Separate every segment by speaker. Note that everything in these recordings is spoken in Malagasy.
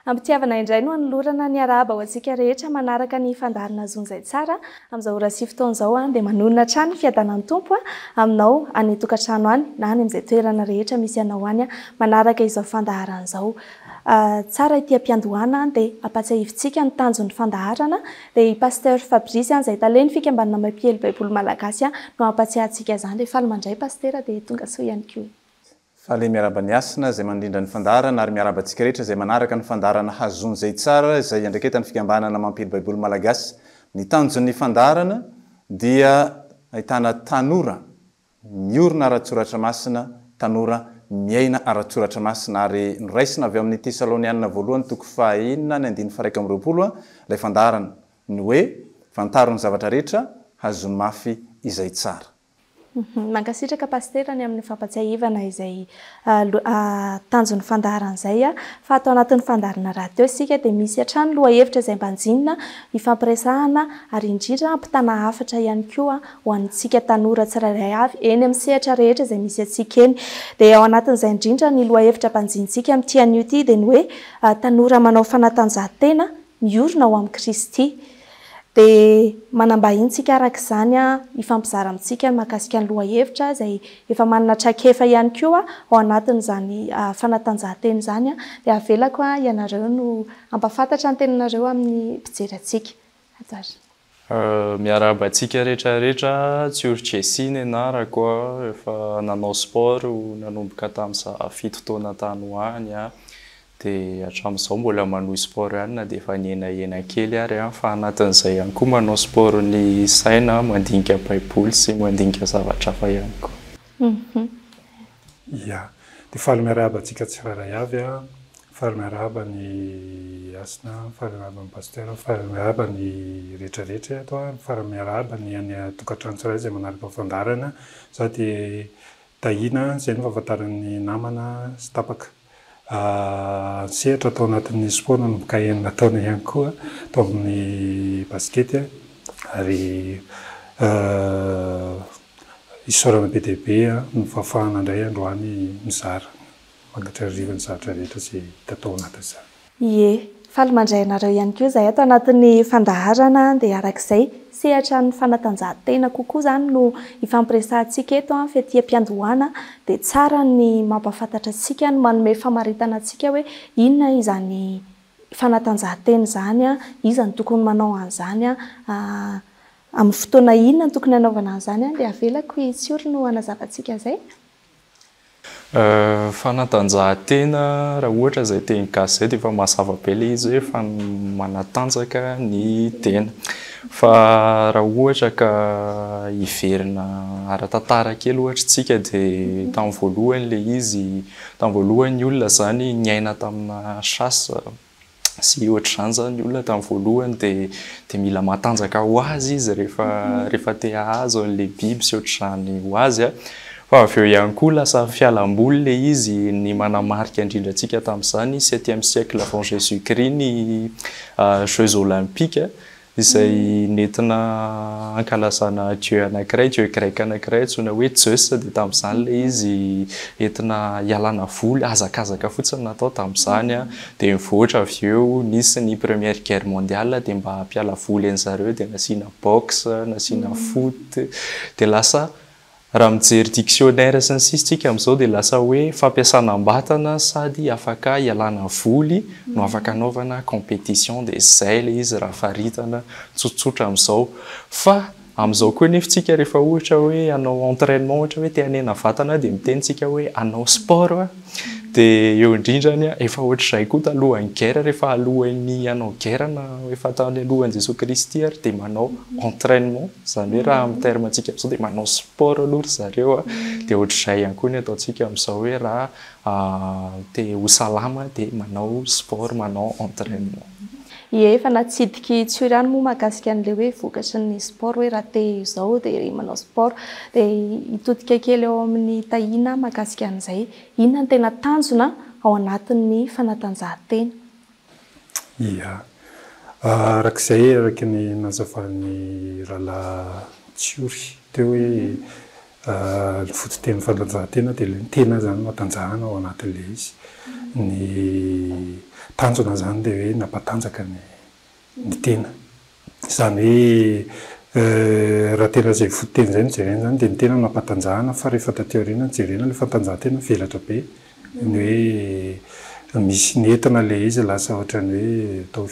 Speaker 1: Am-pitiavana indray no anolorana ny arahaba ho antsika rehetra manaraka ny fandaharana Zon'izay Tsara. Amin'izao ora sy fotoana izao dia manonona hatrany ny fiadanan'ny Tompo aminao any an-tokantrano any na any amin'izay toerana rehetra misy anao any manaraka izao fandaharana izao. Tsara ity am-piandohana dia ampatsiahivintsika ny tanjon'ny fandaharana dia i Pasteur Fabrice izay talen'ny fikambanana Mampiely Baiboly Malagasy no hampatsiahy antsika izany. Dia faly mandray Pasitera dia tonga soa ihany koa.
Speaker 2: Faly miarahaba an'i Hasina izay mandrindra ny fandaharana ary miarahaba antsika rehetra izay manaraka ny fandaharana Hazony izay tsara izay iandraiketan'ny fikambanana Mampiely Baiboly Malagasy. Ny tanjon'ny fandaharana dia ahitana tanora miorina ara-tsoratra masina, tanora miaina ara-tsoratra masina ary noraisina avy ao amin'ny Tesalonianina voalohany toko fahaenina ny andininy faha 21 ilay fandaharana, ny hoe, Fantaro ny zavatra rehetra, hazony mafy izay tsara.
Speaker 1: Mankasitraka Pasitera ny amin'ny fampatsiahivana izay tanjon'ny fandaharana izay fa ato anatin'ny fandaharana rahateo isika dia misy hatrany lohahevitra izay banjinina hifampiresahana ary indrindra hampitana hafatra ihany koa ho antsika tanora tsirairay avy eny amin'ny sehatra rehetra izay misy antsika eny. Dia ao anatin'izay indrindra ny lohahevitra banjinintsika amin'ity anio ity dia ny hoe tanora manao fanatanjahantena miorina ao amin'i Kristy. Dia manam-bahiny tsika araka izany hifampizara amintsika ny mahakasika ny lohahevitra izay efa manana traikefa ihany koa ao anatin'izany fanatanjahantena izany. Dia avelako ianareo no hampahafantatra ny tenanareo amin'ny mpijery antsika. Hajar.
Speaker 3: Miarahaba antsika rehetra rehetra, Tsiory Jessie ny anarako, efa nanao sport nanomboka tamin'izaho fito taona tany ho any. Dia hatramin'izao mbola manohy sport ihany na dia efa nihenahena kely ary an, fa anatin'izay ihany koa manao sport ny saina, mandinika baiboly sy mandinika zavatra hafa ihany koa.
Speaker 4: Ia. Dia faly miarahaba antsika tsirairay avy an, faly miarahaba an'i Hasina, faly miarahaba an'i Pasteur, faly miarahaba ny rehetra rehetra eto an, faly miarahaba ny any an-tokantrano tsirairay izay manaraka ny fandaharana, za dia Tahiana, izay no fahafantaran'ny namana sy tapaka. Nisehatra tao anatin'ny sport nanomboka enina taona ihany koa tao amin'ny basikety ary isaorana be dia be ny fahafahana indray androany mizara mandritra ny hariva ny zavatra rehetra izay hita tao anatin'izany.
Speaker 1: Ie, faly mandray anareo ihany koa izahay ato anatin'ny fandaharana dia araka izay sehatra ny fanatanjahantena kokoa izany no ifampiresahantsika eto fa ety am-piandohana dia tsara ny mampahafantatra antsika ny manome famaritana antsika hoe inona izany fanatanjahantena izany, iza no tokony manao an'izany, amin'ny fotoana inona no tokony hanaovana an'izany dia avelako i Tsiory no hanazava antsika izay.
Speaker 3: Fanatanjahantena, raha ohatra izay teny gasy izay dia efa mazava be ilay izy hoe fa manatanjaka ny tena. Fa raha ohatra ka hiverina ara-tantara kely ohatra isika dia tamin'ny voalohany ilay izy, tamin'ny voalohany ny olona izany niaina tamina chasse. sy ohatr'izany izany ny olona tamin'ny voalohany dia dia mila matanjaka ho azy izy rehefa rehefa te hahazo an'ilay biby sy ohatr'izany ho azy a. Fa avy eo ihany koa lasa fialamboly ilay izy, ny manamarika indrindra antsika tamin'izany septième siècle avant Jésus Christ ny jeux olympiques izay nentina hankalazana dieu anankiray, dieu grec anankiray antsoina hoe Zeus, dia tamin'izany ilay izy entina hialana voly, hazakazaka fotsiny natao tamin'izany an, dia nivoatra avy eo, nisy ny première guerre mondiale dia mba hampiala voly an'zareo dia nasiana boxe, nasiana foot, dia lasa Raha mijery dictionnaire sy ny sisa tsika amin'izao dia lasa hoe fampiasana-batana sady afaka hialana voly no afaka anaovana compétition dia izay ilay izy raha faritana tsotsotra amin'izao. Fa amin'izao koa anefa tsika rehefa ohatra hoe hanao entrainement ohatra hoe te hanena vatana dia miteny tsika hoe hanao sport dia eo indrindrany efa ohatr'izay koa talohan'ny guerre rehefa alohan'ny hanao guerre na efa tany alohan'i Jesoa Kristy ary dia manao entrainement. Izany hoe raha amin'ny terme antsika amin'izao dia manao sport aloha ry zareo a, dia ohatr'izay ihany koa ny ataontsika amin'izao hoe raha te ho salama dia manao sport, manao entrainement.
Speaker 1: Ie, efa natsidik'i Tsiory ihany moa mahakasika an'ilay hoe vokatry ny sport hoe raha te izao dia manao sport. Dia hitodika kely eo amin'ny Tahiana mahakasika an'izay. Inona no tena tanjona ao anatin'ny fanatanjahantena?
Speaker 4: Ia. Araka izay, araka ny nazavan'ny Rahalahy Tsiory teo hoe ny fototenin'ny fanatanjahantena dia ilay ny tena izany no hatanjahana ao anatin'ilay izy. Ny tanjona izany dia hoe nampatanjaka ny ny tena. Izany hoe raha tena izay fototeny izay no jerena izany dia ny tena no ampatanjahana fa rehefa taty aoriana no jerena ilay fanatanjahantena mivelatra be. Ny hoe misy ny entina ilay izy lasa ohatran'ny hoe atao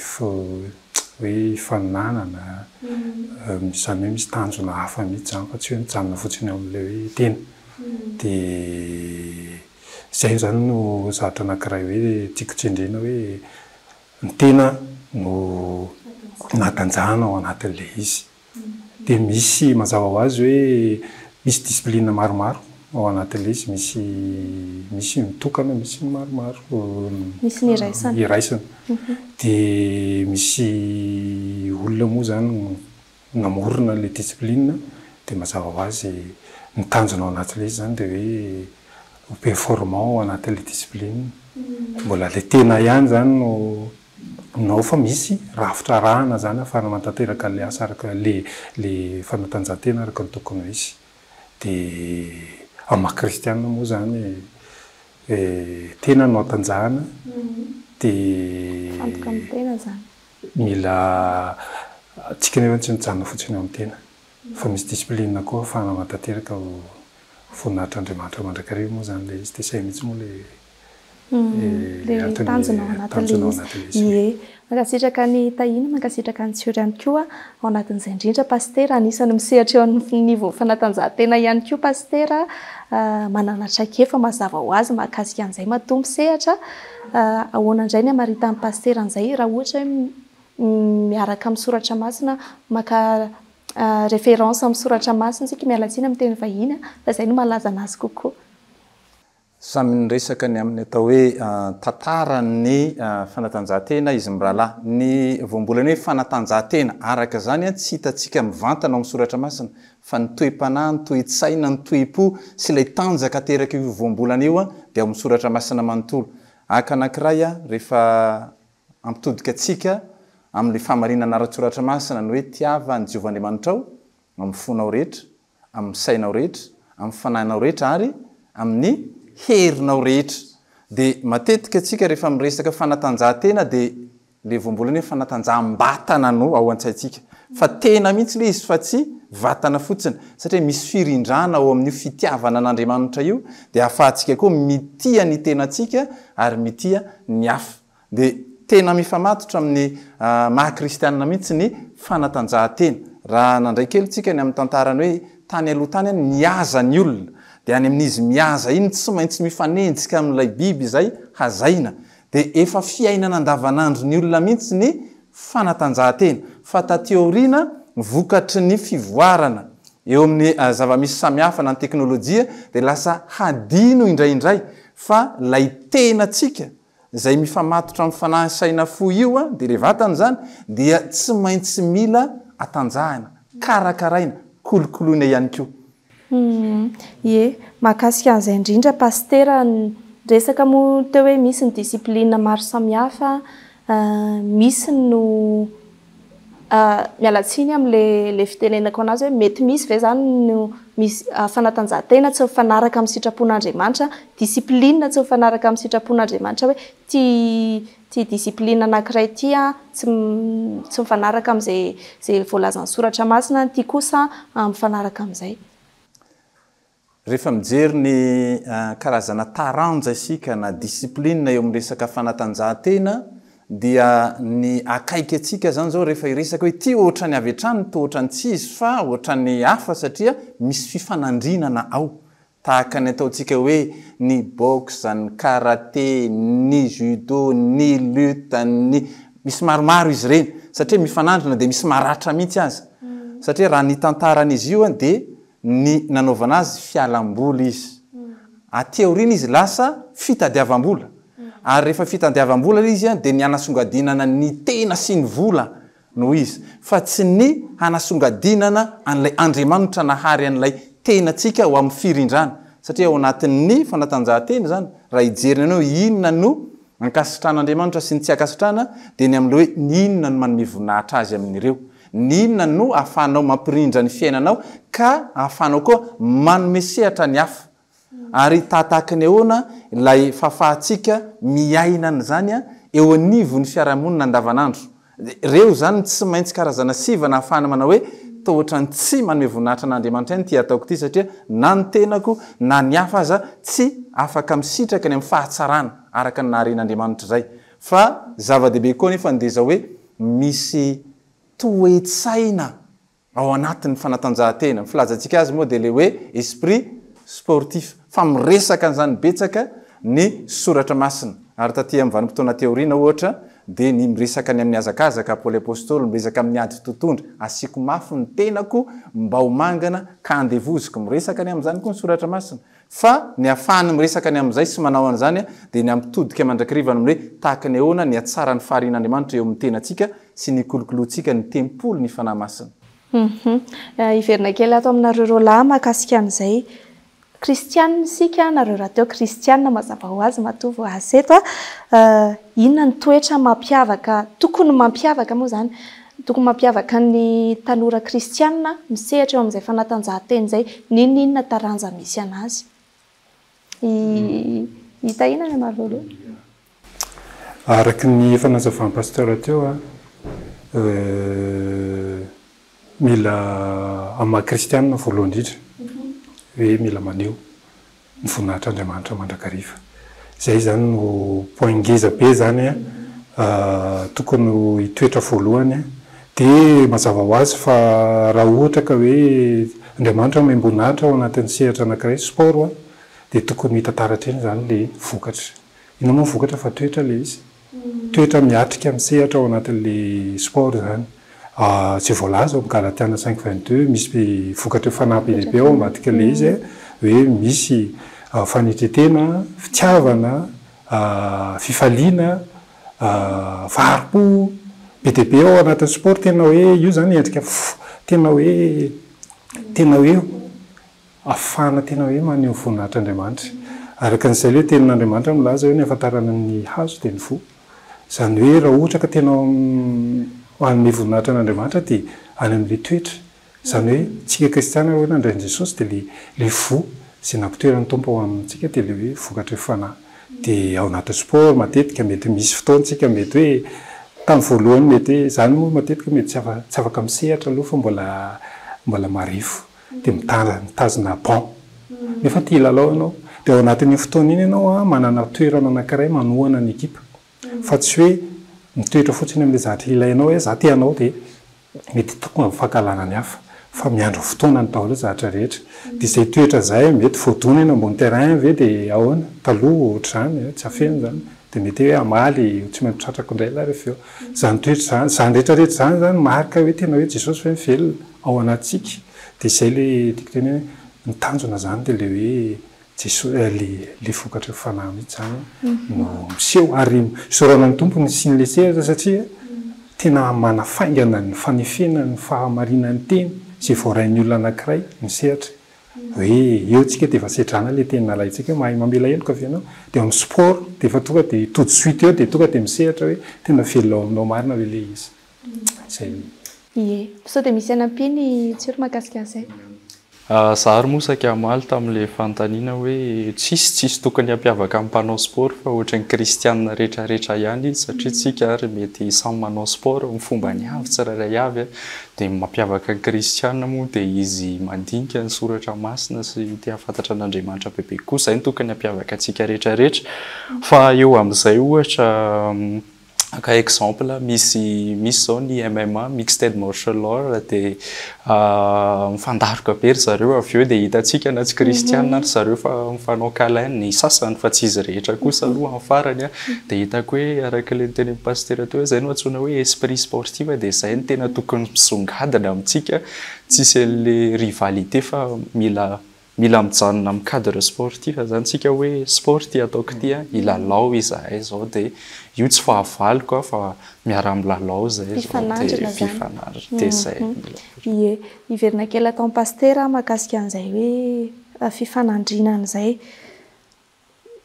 Speaker 4: hoe ifaninanana, izany hoe misy tanjona hafa mihitsy izany fa tsy hoe mijanona fotsiny ao amin'ilay hoe tena. Dia izay izany no zavatra anankiray hoe tiako tsindriana hoe ny tena no natanjahana ao anatin'ilay izy. Dia misy mazava ho azy hoe misy discipline maromaro ao anatin'ilay izy, misy misy mitokana, misy ny maromaro
Speaker 1: Misy ny iraisana.
Speaker 4: Iraisana. Dia misy olona moa izany namorona an'ilay discipline dia mazava ho azy ny tanjona ao anatin'ilay izy izany dia hoe ho performant ao anatin'ilay discipline. Mbola ilay tena ihany izany no no ao fa misy rafitra arahana izany ahafahana manatanteraka an'ilay asa araka ilay ilay fanatanjahantena araka ny tokony ho izy. Dia amin'ny maha kristianina moa izany tena no atanjahana dia
Speaker 1: Mifantoka amin'ny tena izany.
Speaker 4: Mila antsika nefa tsy mijanona fotsiny eo amin'ny tena fa misy discipline koa ahafahana manatanteraka ho voninahitr'Andriamanitra mandrakariva moa izany ilay izy dia izay mihitsy moa ilay
Speaker 1: Ilay tanjona ao anatin'ilay izy. Ie. Mankasitraka an'i Tahiana, mankasitraka an'i Tsiory ihany koa. Ao anatin'izay indrindra Pasitera, anisan'ny misehatra eo amin'ny niveau fanatanjahantena ihany koa Pasitera, manana traikefa mazava ho azy mahakasika an'izay matoa misehatra. Ahoana indray ny hamaritan'i Pasitera an'izay raha ohatra hoe miaraka amin'ny soratra masina, maka référence amin'ny soratra masina isika, miala tsiny amin'ny teny vahiny fa izay no mahalaza an'azy kokoa.
Speaker 2: Samy niresaka ny amin'ny atao hoe tantaran'ny fanatanjahantena izy mirahalahy. Ny voambolana hoe fanatanjahantena, araka izany, tsy hitantsika mivantana ao amin'ny Soratra Masina, fa ny toe-panahy, ny toe-tsaina, ny toe-po sy ilay tanjaka aterak'io voambolana io dia ao amin'ny Soratra Masina manontolo. Haka anankiray aho rehefa hampitodika antsika amin'ilay fahamarinana ara-tsoratra masina, ny hoe tiava an'i Jehovah Andriamanitrao amin'ny fonao rehetra, amin'ny sainao rehetra, amin'ny fanahinao rehetra ary amin'ny herinao rehetra. Dia matetika tsika rehefa miresaka fanatanjahantena dia le voambolana hoe fanatanjaham-batana no ao an-tsaintsika. Fa tena mihitsy le izy fa tsy vatana fotsiny. Satria misy firindrana ao amin'io fitiavana an'Andriamanitra io dia ahafahantsika koa mitia ny tenantsika ary mitia ny hafa. Dia tena mifamatotra amin'ny maha kristianina mihitsy ny fanatanjahantena. Raha nandray kely tsika ny amin'ny tantarany hoe tany aloha tany any mihaza ny olona. Dia any amin'izy mihaza iny tsy maintsy mifanenjika amin'ilay biby izay hazaina. Dia efa fiainana andavanandron'ny olona mihitsy ny fanatanjahantena. Fa taty aoriana vokatry ny fivoarana eo amin'ny zava-misy samihafa na ny teknolojia dia lasa hadino indraindray fa ilay tenantsika Izay mifamatotra amin'ny fanahy saina fo io an, dia ilay vatana izany, dia tsy maintsy mila atanjahina, karakaraina, kolokoloina ihany koa.
Speaker 1: Humm ie, mahakasika an'izay indrindra Pasitera, niresaka moa teo hoe misy ny discipline maro samihafa, misy no Miala tsiny amin'ilay fitenenako an'azy hoe mety misy ve izany no misy fanatanjahantena tsy mifanaraka amin'ny sitrapon'Andriamanitra, discipline tsy mifanaraka amin'ny sitrapon'Andriamanitra hoe ity ity discipline anankiray ity an, tsy tsy mifanaraka amin'izay izay voalazan'ny soratra masina, ity kosa mifanaraka amin'izay.
Speaker 2: Rehefa mijery ny karazana taranja isika na discipline eo amin'ny resaka fanatanjahantena dia ny akaiky antsika izany izao rehefa hiresaka hoe ity ohatran'ny avy hatrany toa ohatran'ny tsy izy fa ohatran'ny hafa satria misy fifanandrinana ao tahaka ny ataontsika hoe ny boxe, ny karate, ny judo, ny lutte, ny misy maromaro izy ireny satria mifanandrina dia misy maratra mihitsy aza satria raha ny tantaran'izy io dia Ny nanaovana azy fialam-boly izy. Aty aoriana izy lasa fitadiavam-bola. Ary rehefa fitadiavam-bola ilay izy dia ny hanasongadinana ny tena sy ny vola no izy. Fa tsy ny hanasongadinana an'ilay Andriamanitra nahary an'ilay tenantsika ho amin'ny firindrana. Satria ao anatin'ny fanatanjahantena izany, raha hijery ny anao hoe inona no ankasitrahan'Andriamanitra sy ny tsy ankasitrahana dia ny amin'ilay hoe ny inona no manome voninahitra Azy amin'ireo. Ny inona no ahafahanao mampirindra ny fiainanao ka ahafahanao koa manome sehatra ny hafa. Ary tahatahaky ny ahoana ilay fahafahantsika miaina an'izany eo anivon'ny fiarahamonina andavanandro? Ireo izany tsy maintsy karazana sivana ahafahana manao hoe toa ohatran'ny tsy manome voninahitra an'Andriamanitra ihany ity ataoko ity satria na ny tenako na ny hafa aza tsy afaka misitraka ny amin'ny fahatsarana araka ny naharian'Andriamanitra izay. Fa zava-dehibe koa anefa ny dia izao hoe misy toe-tsaina ao anatin'ny fanatanjahantena. Ny filazantsika azy moa dia ilay hoe esprit sportif. Fa miresaka an'izany betsaka ny soratra masina. Ary taty amin'ny vanim-potoana aty aoriana ohatra dia ny miresaka ny amin'ny hazakazaka, Paoly Apostoly miresaka amin'ny ady totohondry, asiako mafy ny tenako mba ho mangana ka andevoziko. Miresaka ny amin'izany koa ny soratra masina. Fa ny ahafahany miresaka ny amin'izay sy manao an'izany dia ny hampitodika mandrakariva amin'ny hoe tahaka ny ahoana ny hatsaran'ny faharian'Andriamanitra eo amin'ny tenantsika sy ny hikolokoloantsika ny tempoly ny Fanahy Masina.
Speaker 1: Hum. Hiverina kely ato aminareo roalahy mahakasika an'izay. Kristianina isika, nareo rahateo kristianina mazava ho azy matoa voaasa eto a. Inona ny toetra mampiavaka, tokony mampiavaka moa izany, tokony mampiavaka ny tanora kristianina misehatra eo amin'izay fanatanjahantena izay, n'inon'inona taranja misy an'azy. I i Tahiana ny hamaly voalohany.
Speaker 4: Araka ny efa nazavan'i Pasteur teo a, mila amin'ny maha kristianina voalohany indrindra hoe mila maneho ny voninahitr'Andriamanitra mandrakariva. Izay izany no point ngeza be izany tokony ho hitoetra voalohany. Dia mazava ho azy fa raha ohatra ka hoe Andriamanitra omem-boninahitra ao anatin'ny sehatra anankiray, sport, dia tokony hita taratra eny izany ilay vokatra. Inona moa ny vokatra fa toetra ilay izy. Toetra miatrika misehatra ao anatin'ilay sport izany. Izay voalaza ao amin'ny Galatiana 5:22, misy vokatry ny fanahy be dia be ao ambadik'ilay izy, hoe misy fanetren-tena, fitiavana, fifaliana, fahari-po, be dia be ao anatin'ny sport tena hoe io izany endrika tena hoe tena hoe Ahafahana tena hoe maneho ny voninahitr'Andriamanitra. Araka an'izay ilay tenin'Andriamanitra milaza hoe ny ahafantarana ny hazo dia ny voa. Izany hoe raha ohatra ka tena hanome voninahitra an'Andriamanitra dia any amin'ilay toetra. Izany hoe tsika kristiana raha hoe nandray an'i Jesosy dia ilay ilay voa izay nampitoeran'ny Tompo ao amintsika dia ilay hoe vokatry ny fanahy. Dia ao anatin'ny sport matetika mety misy fotoana tsika mety hoe tamin'ny voalohany mety hoe izany moa matetika mety tsy afa tsy afaka misehatra aloha fa mbola mbola marefo. dia mitana, mitazona banc. Nefa te hilalao ianao. Dia ao anatin'iny fotoana iny ianao manana toerana anankiray manohana ny ekipa. Fa tsy hoe mitoetra fotsiny amin'ilay zavatra ilainao hoe za te hanao dia mety tonga amin'ny fankahalana ny hafa. Fa miandry ny fotoanany daholo ny zavatra rehetra. Dia izay toetra izay mety voadona eny ambony terrain ve dia ahoana? Taloha ohatr'izany, tsy afenina izany. Dia mety hoe hamaly, tsy maintsy tratrako indray lahy rehefa avy eo. Izany toetra izany, izany rehetra rehetra izany izany marika hoe tena hoe Jesosy ve mivelona ao anatintsika. Dia izay ilay tiako tenenina hoe ny tanjona izany dia ilay hoe Jeso ilay ilay vokatry ny fanahy mihitsy izany no miseho. Ary isaorana ny Tompo nisian'ilay sehatra satria tena manafaingana ny fanefena ny fahamarinan'ny teny izay voarain'ny olona anankiray ny sehatra. Hoe eo tsika dia efa sedrana ilay teny nalaintsika hoe mahay mamela heloka ve ianao? Dia ao amin'ny sport dia efa tonga dia tout de suite eo dia tonga dia misehatra hoe tena velona ao aminao marina ve ilay izy? Izay.
Speaker 1: Ie. Sao dia misy hanampiany Tsiro mahakasika an'izay?
Speaker 3: Za ary moa saika hamaly tamin'ilay fanontaniana hoe tsisy tsisy tokony hampiavaka ny mpanao sport fa ohatry ny kristianina retraretra ihany izy satria tsika ary mety samy manao sport amin'ny fombany avy tsirairay avy Dia ny mampiavaka ny kristiana moa dia izy mandinika ny soratra masina sy te hahafantatra an'Andriamanitra bebe kokoa. Izay no tokony hampiavaka antsika rehetra rehetra. Fa eo amin'izay ohatra, haka exemple, misy misy izao ny MMA, Mixted Martial Art, dia mifandaroka be ry zareo avy eo dia hitantsika na tsy kristiana ary zareo fa mifanao câlin ny sasany fa tsy izy rehetra kosa aloha amin'ny farany an. Dia hitako hoe araka ilay notenenin'i Pasitera teo hoe izay no antsoina hoe esprit sportif dia izay no tena tokony misongadina amintsika, tsisy an'ilay rivalité fa mila mila mijanona amin'ny cadre sportif izany tsika hoe sport ity ataoko ity an, hilalao izahay izao dia io tsy fahavaloko an fa miara-milalao izay izao dia
Speaker 1: Mpifanandrina izany.
Speaker 3: mpifanandrina dia izay mila.
Speaker 1: Ie, hiverina kely ataon'i Pasitera mahakasika an'izay hoe fifanandrinana izay.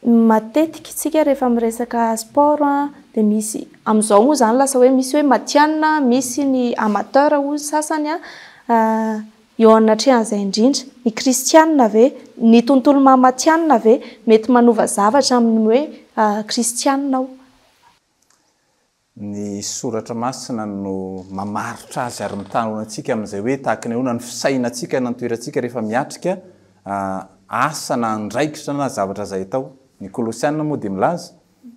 Speaker 1: Matetika isika rehefa miresaka sport dia misy, amin'izao moa izany lasa hoe misy hoe matihanina, misy ny amateur hoy ny sasany an. Eo anatrehan'izay indrindra, ny kristianina ve, ny tontolo maha matihanina ve mety manova zavatra amin'ny hoe kristianina aho?
Speaker 2: Ny Soratra Masina no mamaritra azy ary mitanona antsika amin'izay hoe tahaka ny ahoana ny fisainantsika na ny toerantsika rehefa miatrika asa na andraikitra na zavatra izay atao. Ny Kolosiana moa dia milaza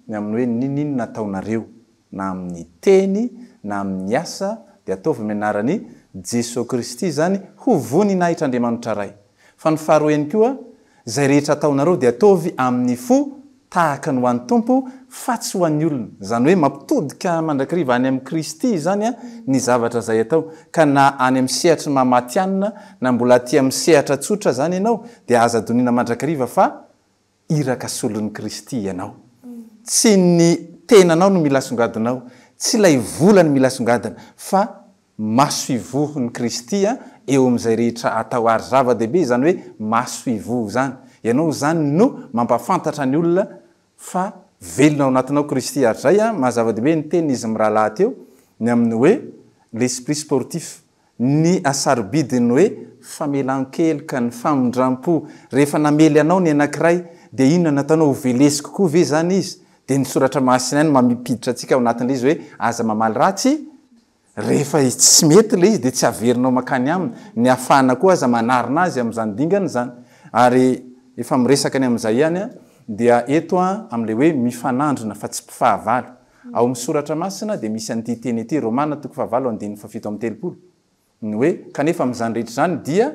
Speaker 2: ny amin'ny hoe n'inon'inona ataonareo na amin'ny teny na amin'ny asa dia ataovy amin'ny anaran'i Jesoa Kristy izany ho voninahitr'Andriamanitra Ray. Fa ny faharoa ihany koa, izay rehetra ataonareo dia ataovy amin'ny fo tahaka ny ho an'ny Tompo fa tsy ho an'ny olona. Izany hoe mampitodika mandrakariva any amin'i Kristy izany ny zavatra izay atao. Ka na any amin'ny sehatry ny maha matihanina na mbola aty amin'ny sehatra tsotra izany ianao dia aza adonina mandrakariva fa iraka solon'i Kristy ianao. Tsy ny tenanao no mila asongadinao, tsy ilay vola no mila asongadina fa maso ivohon'i Kristy eo amin'izay rehetra atao ary zava-dehibe izany hoe maso ivoho izany. Ianao izany no mampahafantatra ny olona fa velona ao anatinao Kristy ary izay maha zava-dehibe ny tenin'izy mirahalahy teo ny amin'ny hoe l'esprit sportif, ny hasarobidin'ny hoe famelan-keloka, ny famindram-po. Rehefa namely anao ny anankiray dia inona no ataonao? Ho velesiko koa ve izany izy? Dia ny soratra masina ihany no mampiditra antsika ao anatin'ilay izy hoe aza mamaly ratsy. Rehefa tsy mety ilay izy dia tsy averinao mankany aminy, ny hahafahana koa aza manarina azy amin'izany dingana izany. Ary efa miresaka ny amin'izay ihany aho, dia eto aho amin'ilay hoe mifanandrina fa tsy mpifahavalo. Ao amin'ny soratra masina dia misy an'ity teny ity, Romana toko fahavalo andininy fahafito amby telopolo, ny hoe, kanefa amin'izany rehetra izany dia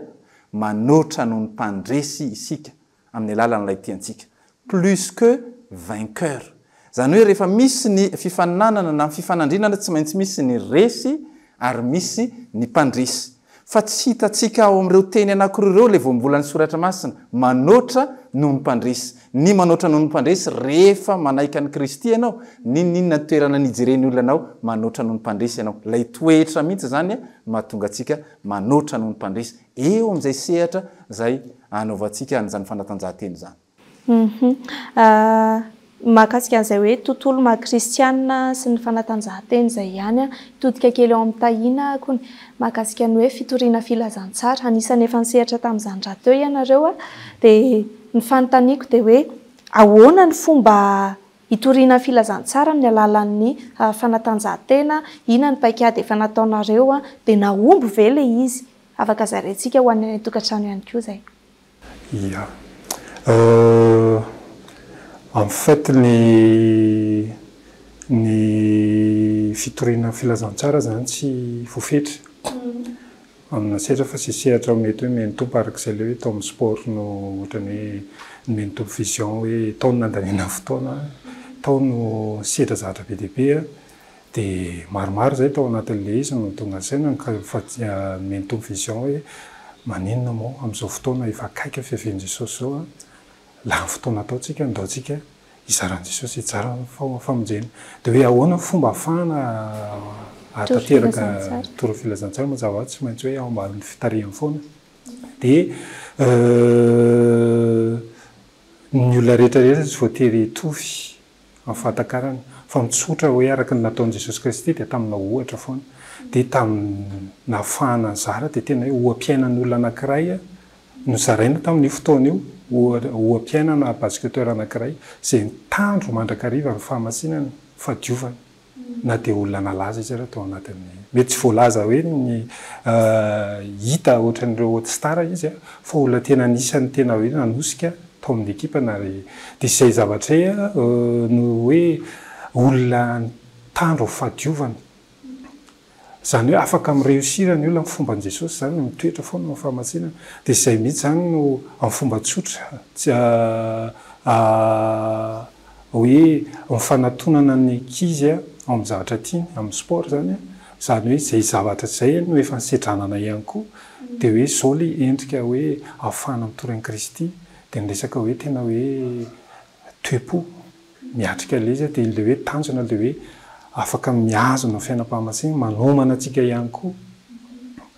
Speaker 2: manoatra noho ny mpandresy isika amin'ny alalan'ilay tia antsika. Plus que vainqueur. Izany hoe rehefa misy ny fifaninanana na ny fifanandrinana tsy maintsy misy ny resy ary misy ny mpandresy. Fa tsy hitantsika ao amin'ireo teny anankiroa ireo ilay voambolan'ny Soratra Masina, manoatra noho ny mpandresy. Ny manoatra noho ny mpandresy rehefa manaiky an'i Kristy ianao, n'inon'inona toerana nijeren'ny olona anao, manoatra noho ny mpandresy ianao. Ilay toetra mihitsy izany no mahatonga antsika manoatra noho ny mpandresy. Eo amin'izay sehatra izay anaovantsika an'izany fanatanjahantena izany.
Speaker 1: Hum. Mahakasika an'izay hoe tontolo maha kristianina sy ny fanatanjahantena izay ihany an, hitodika kely ao amin'ny Tahiana aho kony, mahakasika ny hoe fitoriana filazantsara. Anisan'ny efa nisehatra tamin'izany rahateo ianareo an, dia ny fanontaniako dia hoe ahoana ny fomba Hitoriana ny filazantsara amin'ny alalan'ny fanatanjahantena, inona ny paikady efa nataonareo, dia nahomby ve ilay izy? Afaka zaraintsika ho an'ny any an-tokantrano ihany koa izay.
Speaker 4: Ia. En fait ny ny fitoriana ny filazantsara izany tsy voafetra. Amina sehatra fa izay sehatra mety hoe omen'ny Tompo araka izay ilay hoe tao amin'ny sport no ohatran'ny hoe nomen'ny Tompo vision hoe tao no nandaniana fotoana, tao no nisedra zavatra be dia be dia maromaro izay tao anatin'ilay izy no tonga saina ka fa nomen'ny Tompo vision hoe maninona moa amin'izao fotoana efa akaiky ny fiavian'i Jesosy izao an, lany fotoana atao tsika, ndao tsika hizara an'i Jesosy, hizara ny famonjena. Dia hoe ahoana ny fomba ahafahana hahatanteraka hitory ny filazantsara? Mazava ho azy tsy maintsy hoe ao ambanin'ny fitarihany foana. Dia ny olona rehetra rehetra tsy voatery hitovy amin'ny fahatakarany, fa mitsotra hoe araka ny nataon'i Jesosy Kristy dia tamina ohatra foana. Dia tamin'ny nahafahana nizara dia tena hoe oha-piainan'olona anankiray Nozaraina tamin'io fotoana io oha-piainana basketteur anankiray izay nitandro mandrakariva ny fahamasinana, fahadiovana, na dia olona nalaza izy ara tao anatin'ny, mety tsy voalaza hoe ny hita ohatran'ireo haute star izy fa olona tena anisan'ny tena hoe nanosika tao amin'ny ekipany ary dia izay zavatra izay no hoe olona nitandro ny fahadiovana. Izany hoe afaka mi-reussir ny olona amin'ny fomban'i Jesosy izany, mitoetra foana amin'ny fahamasinana. Dia izay mihitsy izany no amin'ny fomba tsotra, tsy hoe ny fanatonana ny ankizy ao amin'ny zavatra tiany, amin'ny sport izany, izany hoe izay zavatra izay no efa nisedranana ihany koa, dia hoe izao ilay endrika hoe ahafahana mitory an'i Kristy, dia ny resaka hoe tena hoe toe-po. miatrika ilay izy dia ilay hoe tanjona ilay hoe afaka mihazona ny fiainam-pahamasinana, manomana antsika ihany koa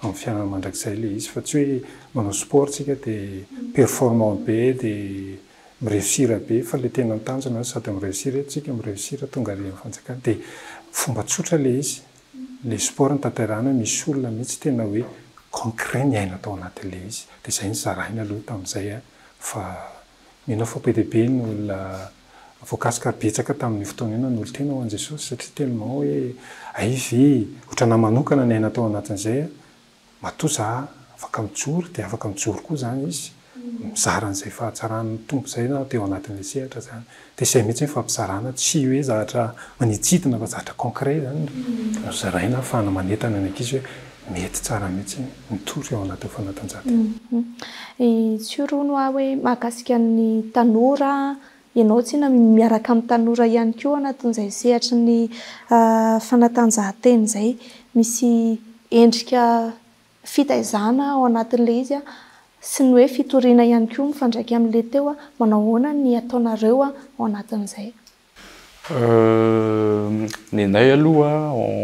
Speaker 4: amin'ny fiainana mandrakizay ilay izy fa tsy hoe manao sport tsika dia performant be dia mi-reussir be fa ilay tena tanjona sady mi-reussir eto tsika mi-reussir tonga ary amin'ny fanjakana dia fomba tsotra ilay izy, ilay sport no tanterahana hoe misy olona mihitsy tena hoe. concret niaina tao anatin'ilay izy. Dia izay no zaraina aloha tamin'izay fa mino aho fa be dia be ny olona voakasika ary betsaka tamin'io fotoana io nanolo-tena ho an'i Jesosy satria tellement hoe hay ve ohatranahy manokana niaina tao anatin'izay Matoa za afaka mijoro dia afaka mijoro koa zany izy, mizara an'izay fahatsaran'ny Tompo izay na teo anatin'ilay sehatra zany. Dia izay mihitsy ny fampizarana, tsy hoe zavatra manidintsidina fa zavatra concret zany no zaraina ahafahana manentana ny ankizy hoe mety tsara mihitsy mitory ao anatin'ny fanatanjahantena.
Speaker 1: Tsy hono aho hoe mahakasika ny tanora, ianao tsinona miaraka amin'ny tanora ihany koa anatin'izay sehatry ny fanatanjahantena izay. Misy endrika fitaizana ao anatin'ilay izy sy ny hoe fitoriana ihany koa mifandraika amin'ilay teo. Manao ahoana ny ataonareo ao anatin'izay?
Speaker 3: Nenay aloha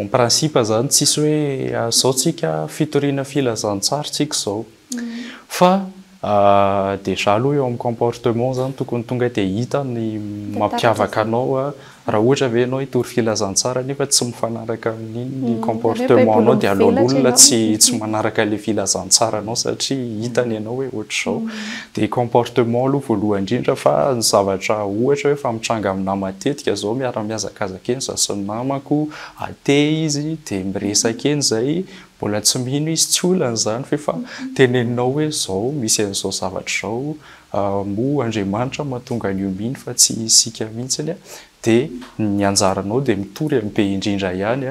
Speaker 3: en principe zany tsisy hoe zao tsika fitoriana filazantsara tsika izao. Fa déjà aloha eo amin'ny comportement zany tokony tonga dia hita ny mampiavaka anao. Raha ohatra ve ianao hitory filazantsara nefa tsy mifanaraka amin'iny ny comportement anao dia aleon'olona tsy tsy manaraka ilay filazantsara anao satria hitany ianao hoe ohatr'izao. Dia comportement aloha voalohany indrindra fa ny zavatra ohatra hoe efa mitranga aminahy matetika izao miara-mihazakazaka eny izaho sy ny namako, athée izy dia miresaka eny izay, mbola tsy mino izy, tsy olana izany fa efa teneninao hoe izao misy an'izao zavatra izao, moa Andriamanitra mahatonga an'io mino fa tsy isika mihitsiny, dia ny anjaranao dia mitory amin'ny be indrindra ihany,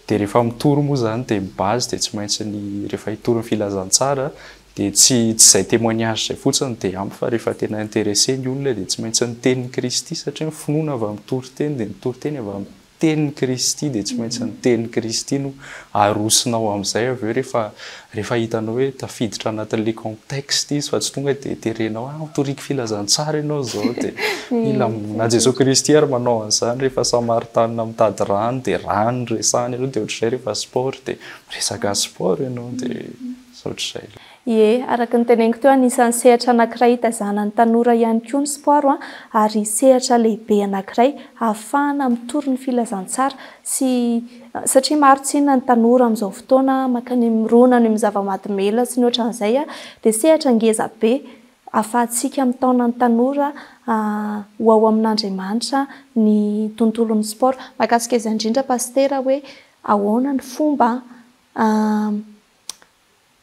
Speaker 3: dia rehefa mitory moa izany dia mi-base dia tsy maintsy ny rehefa hitory ny filazantsara dia tsy tsy izay témoignage izay fotsiny dia ampy fa rehefa tena intéressé ny olona dia tsy maintsy ny tenin'i Kristy satria ny finoana avy amin'ny toriteny dia ny toriteny avy amin'ny tenin'i Kristy dia tsy maintsy ny tenin'i Kristy no arosonao amin'izay avy eo rehefa rehefa hitanao hoe tafiditra anatin'ilay contexte izy fa tsy tonga dia terenao ah toriko filazantsara ianao izao dia mila na Jesoa Kristy ary manao an'izany rehefa Samaritanina mitady rano dia rano no resahany aloha dia ohatr'izay rehefa sport dia miresaka sport ianao dia ohatr'izay.
Speaker 1: Ie, araka ny teneniko teo, anisan'ny sehatra anankiray itaizana ny tanora ihany koa ny sport ary sehatra lehibe anankiray ahafahana mitory ny filazantsara sy satria maro tsinona ny tanora amin'izao fotoana mankany mirona any amin'ny zava-mahadomelina sy ny ohatran'izay dia sehatra ngeza be ahafahantsika mitaona ny tanora ho ao amin'Andriamanitra ny tontolon'ny sport. Mahakasika izay indrindra Pasitera hoe ahoana ny fomba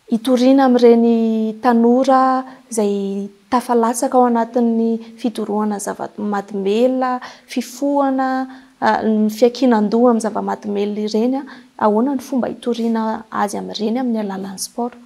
Speaker 1: Hitoriana amin'ireny tanora izay tafalatsaka ao anatin'ny fidorohana zava-mahadomelina, fifohana, ny fiankinan-doha amin'ny zava-mahadomelina ireny, ahoana ny fomba hitoriana azy amin'ireny amin'ny alalan'ny sport?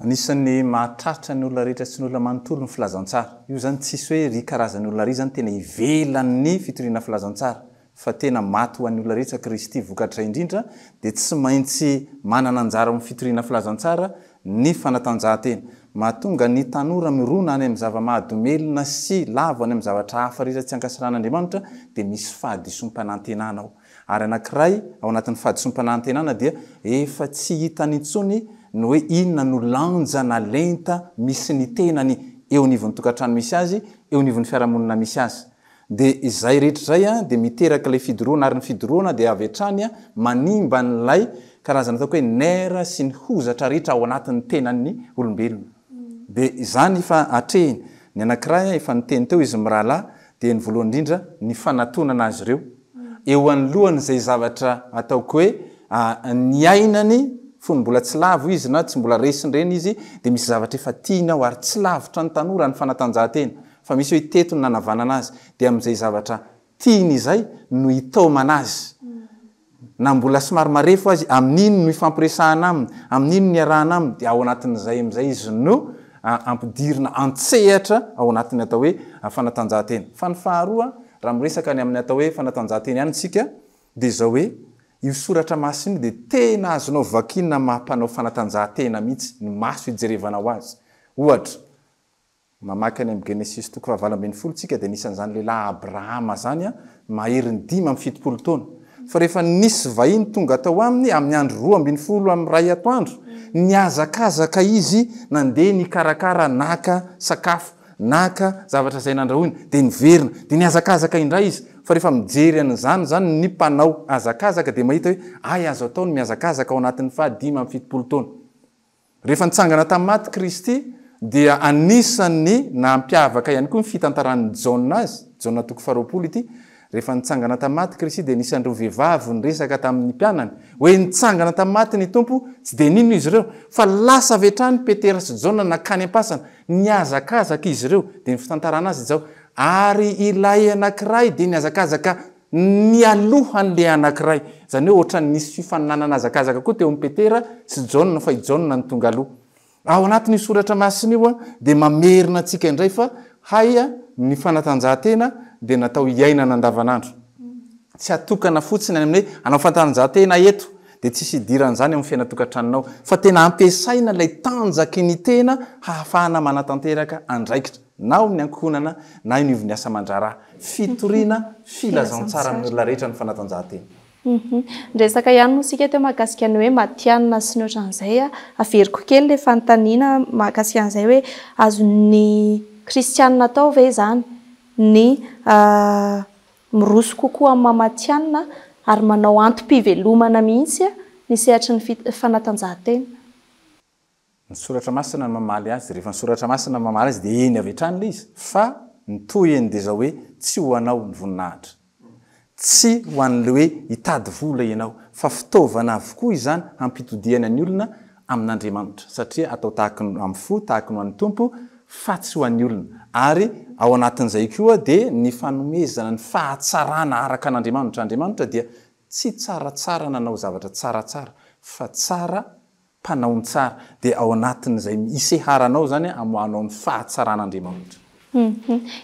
Speaker 2: Anisan'ny mahatratra ny olona rehetra sy ny olona manontolo ny filazantsara. Io izany tsisy hoe ry karazan'ny olona ry izany tena ivelan'ny fitoriana filazantsara. Fa tena maty ho an'ny olona rehetra Kristy vokatra indrindra dia tsy maintsy manana anjara ao amin'ny fitoriana filazantsara ny fanatanjahantena. Mahatonga ny tanora mirona any amin'ny zava-mahadomelina sy lavo any amin'ny zavatra hafa rehetra tsy ankasitrahan'Andriamanitra dia misy fahadisoam-panantenana ao. Ary anankiray ao anatin'ny fahadisoam-panantenana dia efa tsy hitany intsony ny hoe inona no lanja na lenta misy ny tenany eo anivon'ny tokantrano misy azy, eo anivon'ny fiarahamonina misy azy. Dia izay rehetra izay dia miteraka ilay fidorohana ary ny fidorohana dia avy hatrany manimba an'ilay karazana ataoko hoe nerf sy ny hozatra rehetra ao anatin'ny tenan'ny olombelona. Dia izany efa atrehiny. Ny anankiray efa niteny teo izy mirahalahy dia ny voalohany indrindra ny fanatonana azy ireo eo anoloan'izay zavatra ataoko hoe niainany fony mbola tsy lavo izy na tsy mbola resin-dreny izy dia misy zavatra efa tiany ao ary tsy lavitra ny tanora ny fanatanjahantena Fa misy hoe teto no nanavanana azy, dia amin'izay zavatra tiany izay no hitaomana azy. Na mbola somary marefo azy, amin'iny no ifampiresahana aminy, amin'iny no iarahana aminy, dia ao anatin'izay amin'izay izy no ampidirina an-tsehatra ao anatin'ny atao hoe fanatanjahantena. Fa ny faharoa, raha miresaka ny amin'ny atao hoe fanatanjahantena ihany isika, dia izao hoe, io soratra masina io dia tena azonao vakiana maha mpanao fanatanjahantena mihitsy, ny maso ijerevanao azy. Ohatra, Mamaky any amin'ny Genesisy toko fahavalo 18 tsika dia anisan'izany lehilahy Abrahama izany maherin'ny 75 taona. Fa rehefa nisy vahiny tonga tao aminy amin'ny andro 12 amin'ny iray atoandro, nihazakazaka izy nandeha nikarakara naka sakafo, naka zavatra izay nandrahoiny, dia niverina, dia nihazakazaka indray izy. Fa rehefa mijery an'izany izany ny mpanao hazakazaka dia mahita hoe hay azo atao ny mihazakazaka ao anatin'ny faha 75 taona. Rehefa nitsangana tamin'ny maty Kristy dia anisan'ny nampiavaka ihany koa ny fitantaran'i Jaona azy, Jaona toko faharoapolo ity, rehefa nitsangana tamin'ny maty Kristy dia anisan'ireo vehivavy niresaka tamin'ny mpianany hoe nitsangana tamin'ny maty ny Tompo, tsy dia nino izy ireo fa lasa avy hatrany Petera sy Jaona nankany am-pasana, nihazakazaka izy ireo, dia ny fitantarana azy izao, ary ilay anankiray dia nihazakazaka Nialoha an'ilay anankiray. Izany hoe ohatran'ny nisy fifaninanana hazakazaka koa teo amin'i Petera sy Jaona, fa i Jaona no tonga aloha. Ao anatin'io soratra masina io dia mamerina antsika indray fa hay ny fanatanjahantena dia natao hiainana andavanandro. Tsy atokana fotsiny any amin'ny hoe hanao fanatanjahantena eto dia tsisy idiran'izany eo amin'ny fiainan-tokantranonao, fa tena ampiasaina ilay tanjaky ny tena hahafahana manatanteraka andraikitra. na ao amin'ny ankohonana na eo anivon'ny asa aman-draharaha. Fitoriana filazantsara amin'ny olona rehetra ny fanatanjahantena.
Speaker 1: Niresaka ihany moa isika teo mahakasika ny hoe matihanina sy ny ohatran'izay. Averiko kely ilay fanontaniana mahakasika an'izay hoe azon'ny kristianina atao ve izany ny miroso kokoa amin'ny maha matihanina ary manao antom-pivelomana mihitsy ny sehatry ny fanatanjahantena?
Speaker 2: Ny soratra masina no mamaly azy, rehefa ny soratra masina no mamaly azy dia eny avy hatrany ilay izy, fa ny tohiny dia izao hoe tsy ho anao ny voninahitra. Tsy ho an'ilay hoe hitady vola ianao, fa fitaovana avokoa izany hampitodihana ny olona amin'Andriamanitra, satria atao tahaky ny amin'ny fo tahaky ny ho an'ny Tompo fa tsy ho an'ny olona, ary ao anatin'izay koa dia ny fanomezana ny fahatsarana araka an'Andriamanitra, Andriamanitra dia tsy tsaratsara nanao zavatra tsaratsara fa tsara mpanao ny tsara, dia ao anatin'izay iseharanao izany amoahanao ny fahatsaran'Andriamanitra.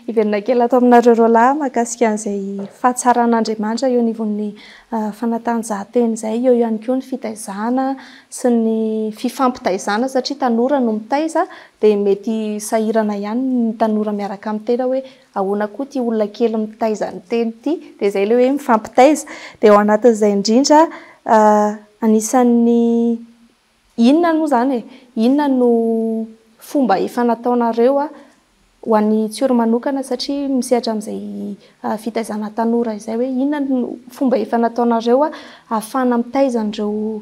Speaker 1: Hiverina kely ato aminareo roalahy mahakasika an'izay fahatsaran'Andriamanitra eo anivon'ny fanatanjahantena izay, eo ihany koa ny fitaizana sy ny fifampitaizana satria tanora no mitaiza dia mety sahirana ihany ny tanora miaraka amin'ny tena hoe ahoana koa ity olona kely mitaiza ny tena ity, dia izay ilay hoe mifampitaiza. Dia ao anatin'izay indrindra Anisan'ny inona moa izany e? Inona no fomba efa nataonareo ho an'i Tsiory manokana satria misehatra amin'izay fitaizana tanora izay hoe inona no fomba efa nataonareo ahafahana mitaiza an'ireo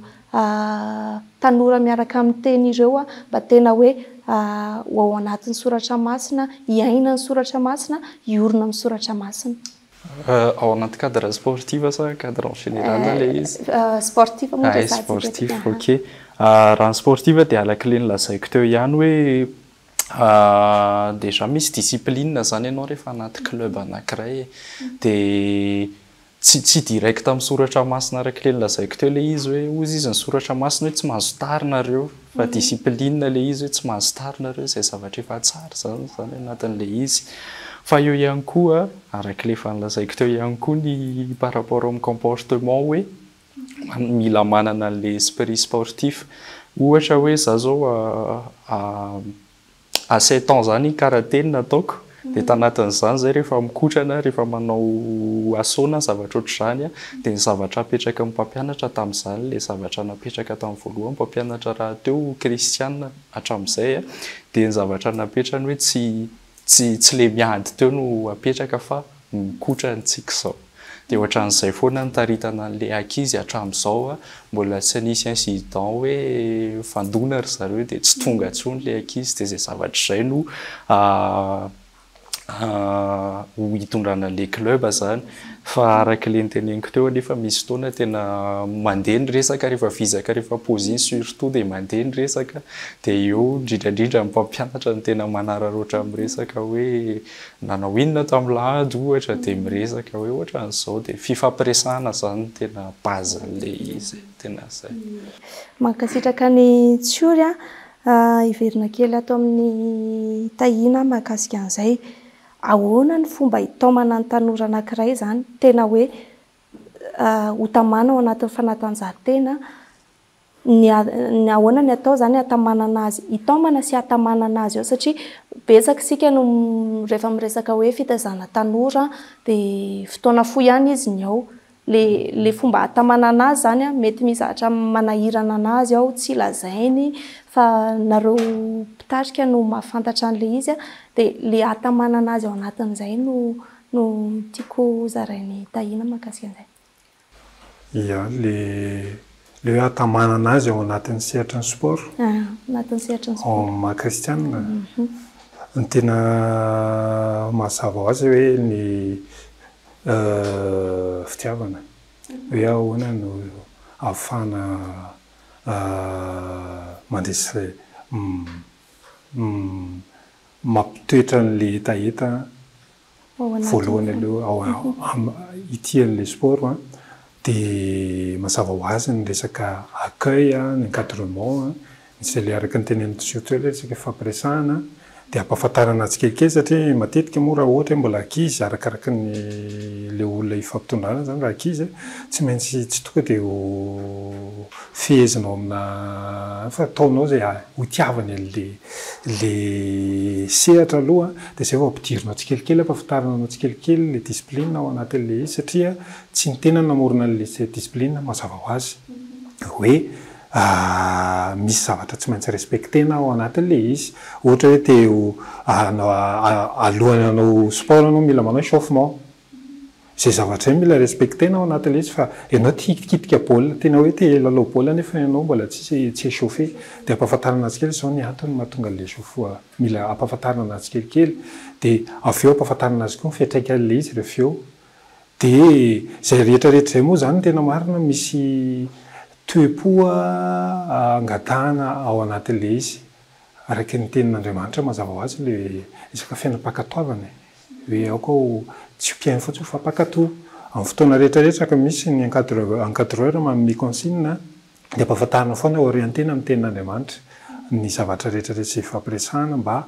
Speaker 1: tanora miaraka amin'ny teny ireo mba tena hoe ho ao anatin'ny soratra masina, hiaina ny soratra masina, hiorina amin'ny soratra masina.
Speaker 3: Ao anaty cadre sportif sa cadre en général ilay izy?
Speaker 1: Sportif moa resahantsika eto.
Speaker 3: Sportif, ok. Raha ny sportif dia araka ilay nolazaiko teo ihany hoe déjà misy discipline izany ianao rehefa anaty club anankiray e. Dia tsy tsy direct amin'ny soratra masina araka ilay nolazaiko teo ilay izy hoe hozy izy ny soratra masina hoe tsy mahazo tara nareo fa discipline ilay izy hoe tsy mahazo tara nareo izay zavatra efa tsara izany izany anatin'ilay izy. Fa eo ihany koa Araka ilay efa nolazaiko teo ihany koa ny par rapport amin'ny comportement hoe mila manana an'ilay esprit sportif. Ohatra hoe za zao à sept ans zany karaté no nataoko dia tanatin'izany zay rehefa mikotrana, rehefa manao assaut na zavatra ohatr'izany dia ny zavatra apetraky ny mpampianatra tamin'izany ilay zavatra napetraka tamin'ny voalohany, mpampianatra rahateo kristiana hatramin'izay dia ny zavatra napetrany hoe tsy Tsy tsy le miady teo no apetraka fa mikotra ny tsika izao. Dia ohatran'izay foana ny taritana an'le ankizy hatramin'izao a, mbola tsy nisy incident hoe nifandona ry zareo dia tsy tonga intsony le ankizy dia izay zavatra izay no ho hitondrana an'le club zany. Fa araka ilay noteneniko teo anefa misy fotoana tena mandeha ny resaka rehefa vizaka rehefa pause iny surtout dia mandeha ny resaka dia eo indrindra indrindra ny mpampianatra no tena manararaotra miresaka hoe nanao inona tamin'ny lahady ohatra dia miresaka hoe ohatran'izao dia fifampiresahana izany no tena base an'ilay izy e, tena izay.
Speaker 1: Mankasitraka an'i Tsiory a. Hiverina kely ato amin'i Tahiana mahakasika an'izay. Ahoana ny fomba hitaomana ny tanora anankiray izany tena hoe ho tamana ao anatin'ny fanatanjahantena, ny ny ahoana ny atao izany hatamanana azy, hitaomana sy hatamanana azy ao satria betsaka isika no rehefa miresaka hoe fitaizana tanora dia fotoana fohy ihany izy ny ao. Le le fomba ahatamanana azy zany an, mety misy zavatra manahirana anazy ao tsy lazainy fa nareo mpitarika no mahafantatra an'le izy an, de le ahatamanana azy ao anatin'izay no no tiako hozarain'i Tahiana mahakasika an'izay.
Speaker 4: Ia, le le hoe hatamanana azy ao anatin'ny sehatry ny sport.
Speaker 1: Ah, anatin'ny sehatry ny sport.
Speaker 4: Ao amin'ny maha kristianina. Ny tena mazava ho azy hoe ny fitiavana. Hoe ahoana no ahafahana mandresy mampitoetra an'ilay hetaheta voalohany aloha ao ity an'ilay sport an, dia mazava ho azy ny resaka accueil, ny encadrement, izay ilay araka ny tenenin'i Tosia teo ilay resaka ifampiresahana, dia ampahafantarana tsikelikely satria matetika moa raha ohatra hoe mbola ankizy arakaraky ny ilay olona ifampitondrana izany raha ankizy tsy maintsy tsy tonga dia ho fehezinao amina fa ataonao izay ho tiavany an'ilay ilay sehatra aloha dia izay vao ampidirinao tsikelikely, ampahafantarina anao tsikelikely ilay discipline ao anatin'ilay izy satria tsy ny tena no namorona an'ilay discipline mazava ho azy hoe misy zavatra tsy maintsy respecter-na ao anatin'ilay izy. Ohatra hoe te ho alohan'ny hanao sport ianao mila manao échauffement. Izay zavatra izay mila respecter-na ao anatin'ilay izy fa ianao te hikitika baolina, tena hoe te hilalao baolina nefa ianao mbola tsisy tsy échauffé. Dia ampahafantarina azy kely izao ny antony mahatonga an'ilay échauffement, mila ampahafantarina azy kelikely. Dia avy eo ampahafantarina azy koa ny fiantraikan'ilay izy rehefa eo. Dia izay rehetra rehetra izay moa izany tena marina misy toe-po angatahana ao anatin'ilay izy. Araka ny tenin'Andriamanitra mazava ho azy ilay resaka fiainam-pankatoavana e. Hoe aoka ho tsy ho mpihaino fotsiny fa mpankatò. Amin'ny fotoana rehetra rehetra ka misy ny encadreur manome consigne dia ampahafantarina foana, orienter-na amin'ny tenin'Andriamanitra ny zavatra rehetra rehetra izay ifampiresahana mba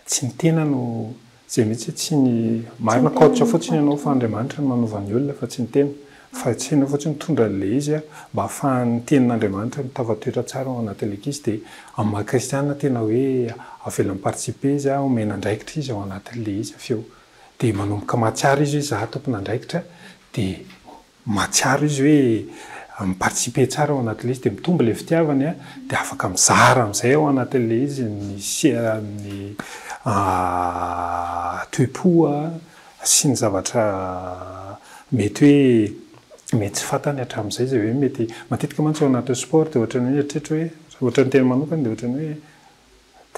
Speaker 4: Tsy ny tena no izay mihitsy tsy ny marina coach fotsiny ianao fa Andriamanitra no manova ny olona fa tsy ny tena fa tsy ianao fotsiny mitondra an'ilay izy mba ahafahan'ny tenin'Andriamanitra mitafatoetra tsara ao anatin'ilay ankizy dia amin'ny maha kristiana tena hoe avela mi-participer izy omena andraikitra izy ao anatin'ilay izy avy eo dia manomboka mahatsiaro izy hoe za tompon'andraikitra dia mahatsiaro izy hoe mi-participer tsara ao anatin'ilay izy dia mitombo ilay fitiavany dia afaka mizara amin'izay ao anatin'ilay izy ny ny toe-po sy ny zavatra mety hoe mety tsy fantany hatramin'izay izay hoe mety matetika mantsy ao anatin'ny sport dia ohatran'ny hoe mieritreritra hoe ohatran'ny tena manokana dia ohatran'ny hoe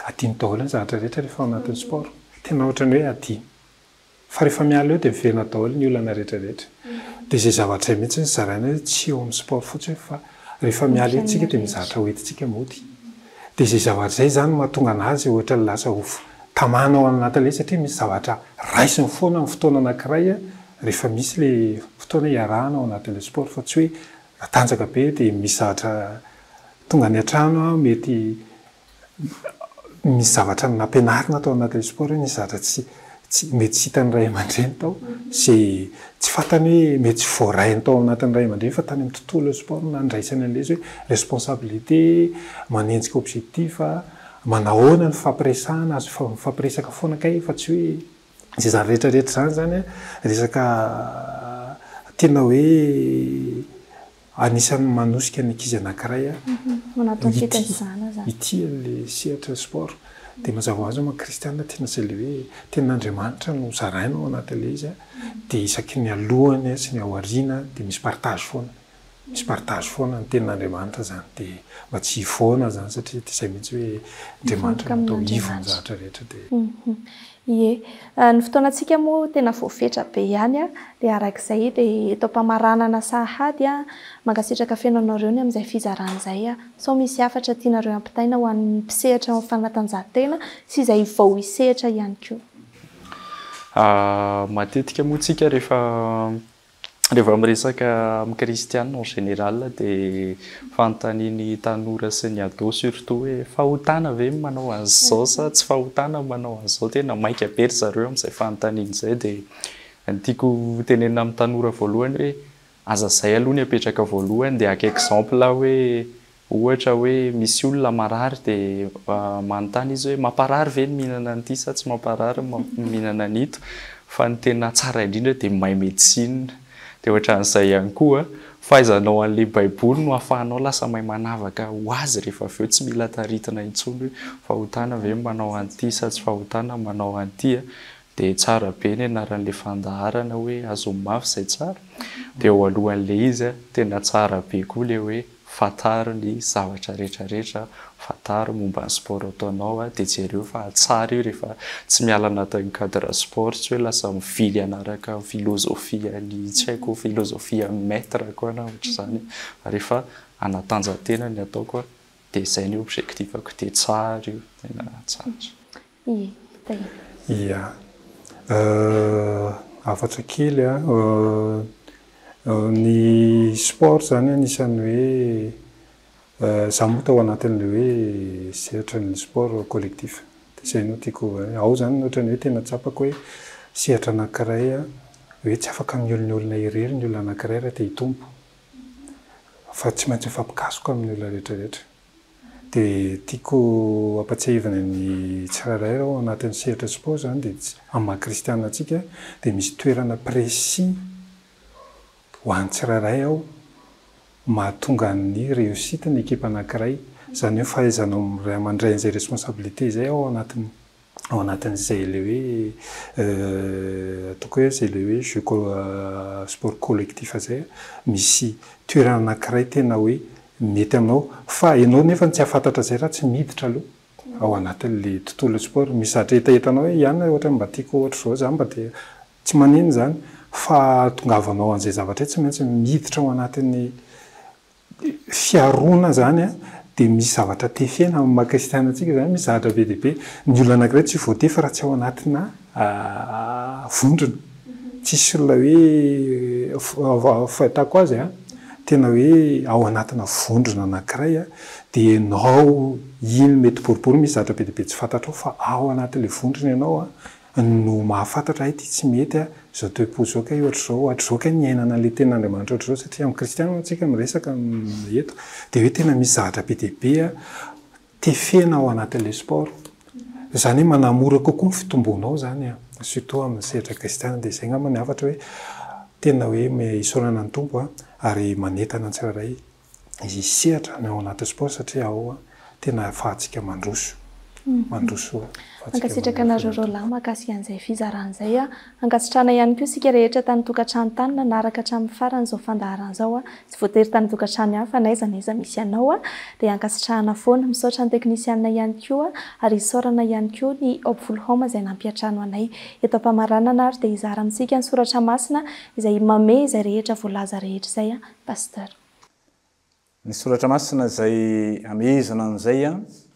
Speaker 4: adino daholo ny zavatra rehetra rehefa ao anatin'ny sport, tena ohatran'ny hoe adino. Fa rehefa miala eo dia miverina daholo ny olana rehetra rehetra. Dia izay zavatra izay mihitsy no zaraina hoe tsy eo amin'ny sport fotsiny fa rehefa miala eto tsika dia mizatra ho entintsika mody. Dia izay zavatra izay izany no mahatonga anazy ohatran'ny lasa ho tamana ao anatin'ilay izy satria misy zavatra raisiny foana amin'ny fotoana anankiray rehefa misy ilay fotoana iarahana ao anatin'ilay sport fa tsy hoe matanjaka be dia misy zavatra tonga any an-trano aho mety Nisy zavatra nampianarina tao anatin'ilay sport hoe nisy zavatra tsy tsy mety tsy hitan'ny ray aman-dreny tao izay tsy fantany hoe mety tsy voarainy tao anatin'ny ray aman-dreny fa tany amin'ny tontolon'ny sport no nandraisany an'ilay izy hoe responsabilité, manenjika objectif, manahoana ny fifampiresahana, azo mifampiresaka foana kay fa tsy hoe izay zavatra rehetra rehetra izany izany an, resaka tena hoe Anisan'ny manosika ny ankizy anankiray hitia an'ilay sehatra sport. Dia mazava ho azy maha kristiana tena izay ilay hoe tenin'Andriamanitra no zaraina ao anatin'ilay izy dia isaky ny alohany sy ny aoriana dia misy partage foana. Misy partage foana ny tenin'Andriamanitra izany dia mba tsy hifoana izany satria dia izay mihitsy hoe Andriamanitra no atao ivon'ny zavatra rehetra dia.
Speaker 1: Ie. Ny fotoanantsika moa tena voafetra be ihany dia arak'izay dia eto am-pamaranana sahady mankasitraka feno anareo ny amin'izay fizarana izay. Sao misy hafatra tianareo ampitaina ho an'ny mpisehatra ao amin'ny fanatanjahantena sy izay vao hisehatra ihany koa.
Speaker 3: Matetika moa tsika rehefa Rehefa miresaka amin'ny kristiana en général dia fanontanian'ny tanora sy ny ado surtout hoe fahotana ve ny manao an'izao sa tsy fahotana ny manao an'izao, tena maika be ry zareo amin'izay fanontaniana izay dia ny tiako tenenina amin'ny tanora voalohany hoe aza izay aloha ny apetraka voalohany dia haka exemple aho hoe Ohatra hoe misy olona marary dia manontany izy hoe mamparary ve ny mihinana an'ity sa tsy mamparary ny mihinana an'ito fa ny tena tsara indrindra dia mahay médecine. Dia ohatran'izay ihany koa, fahaizanao an'ilay baiboly no ahafahanao lasa mahay manavaka ho azy rehefa avy eo tsy mila taritina intsony hoe fahotana ve ny manao an'ity sa tsy fahotana ny manao an'ity. Dia tsara be ny anaran'ilay fandaharana hoe Hazony mafy izay tsara. Dia eo alohan'ilay izy tena tsara be koa ilay hoe fantaro ny zavatra rehetra rehetra, fantaro momba ny sport ataonao dia jereo fa tsara io rehefa tsy miala anatin'ny cadre sport, tsy hoe lasa mivily hanaraka filozofia-n'ny tsy haiko filozofia-n'ny maître koa na ohatr'izany fa rehefa hanatanjahantena ny ataoko dia izay ny objectif-ko dia tsara io, tena tsara.
Speaker 1: Ie, Tahiana.
Speaker 4: Ia. Hafatra kely an, ny sport izany anisan'ny hoe, izaho moa tao anatin'ilay hoe sehatry ny sport collectif, dia izay no tiako, ao izany ohatran'ny hoe tena tsapako hoe sehatra anankiray hoe tsy afaka miolonolona irery ny olona anankiray raha te hitombo fa tsy maintsy mifampikasoka amin'ny olona rehetra rehetra. Dia tiako hampatsiahivina ny tsirairay raha ao anatin'ny sehatra sport izany dia tsy, amin'ny maha kristiana antsika dia misy toerana précis ho an'ny tsirairay ao mahatonga ny réussite ny ekipa anankiray. Izany hoe fahaizanao mandray an'izay responsabilité izay ao anatin'ny ao anatin'izay ilay hoe ataoko hoe izay ilay hoe jeu sport collectif izay, misy toerana anankiray tena hoe mety aminao fa ianao nefa tsy hahafantatra izay raha tsy miditra aloha ao anatin'ilay tontolon'ny sport. Misy zavatra hetahetanao hoe iany ohatra mba tiako ohatr'izao za mba te, tsy manino izany fa ahatongavanao an'izay zavatra izay tsy maintsy miditra ao anatin'ny fiharoana izany dia misy zavatra tefena amin'ny maha kristiana antsika izany, misy zavatra be dia be. Ny olona anankiray tsy voatefy raha tsy ao anatina vondrona. Tsisy olona hoe, fahitako azy an, tena hoe ao anatina vondrona anankiray dia ianao iny mety boribory misy zavatra be dia be tsy fantatrao fa ao anatin'ilay vondrona ianao an, no mahafantatra hay ity tsy mety a, izao toe-po izao kay ohatr'izao, ohatr'izao kay ny iainana an'ilay tenin'Andriamanitra ohatr'izao satria amin'ny kristiana moa tsika miresaka eto dia hoe tena misy zavatra be dia be a tefena ao anatin'ilay sport, izany hoe manamora kokoa ny fitombonao izany a, surtout amin'ny sehatra kristiana dia izay angamba ny hafatra hoe tena hoe isaorana ny Tompo a ary manentana ny tsirairay hisehatra ny ao anaty sport satria ao tena ahafahantsika mandroso, mandroso ahafahantsika
Speaker 1: Mankasitraka anareo roalahy mahakasika an'izay fizarana izay. Ankasitrahana ihany koa isika rehetra tany tokantrano tany nanaraka hatramin'ny farany izao fandaharana izao. Tsy voatery tany tokantrano ihany fa n'aiza n'aiza misy anao dia ankasitrahana foana. Misaotra ny teknisianina ihany koa ary isaorana ihany koa ny Hopeful Home izay nampiantrano anay. Eto am-pamaranana ary dia hizara amintsika ny soratra masina izay mamehy izay rehetra voalaza rehetra izay Pasteur.
Speaker 2: Ny soratra masina izay amehezana an'izay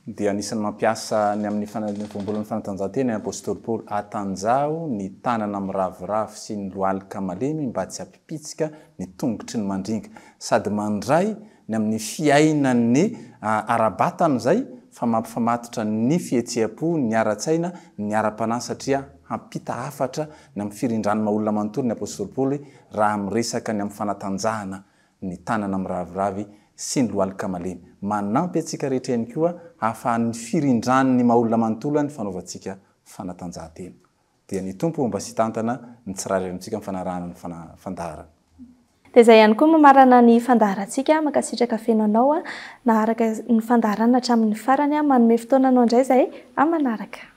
Speaker 2: dia anisan'ny mampiasa ny amin'ny voambolan'ny fanatanjahantena i Apostoly Paoly, Atanjaho ny tanana miraviravy sy ny lohalika malemy mba tsy hampipitsika ny tongotry ny mandringa. Sady mandray ny amin'ny fiainan'ny ara-batana izay fa mampifamatotra ny fihetseham-po, ny ara-tsaina, ny ara-panahy satria hampita hafatra ny amin'ny firindran'ny maha-olona manontolo ny Apostoly Paoly raha miresaka ny amin'ny fanatanjahana ny tanana miraviravy sy ny lohalika malemy. Manampy antsika rehetra ihany koa hahafahan'ny firindran'ny maha-olona manontolo ny fanaovantsika fanatanjahantena. Dia ny Tompo homba sy hitantana ny tsirairay amintsika amin'ny fanarahana ny fandaharana.
Speaker 1: Dia izay ihany koa mamarana ny fandaharantsika. Mankasitraka feno anao naharaka ny fandaharana hatramin'ny farany. Manome fotoana anao indray izahay amin'ny manaraka.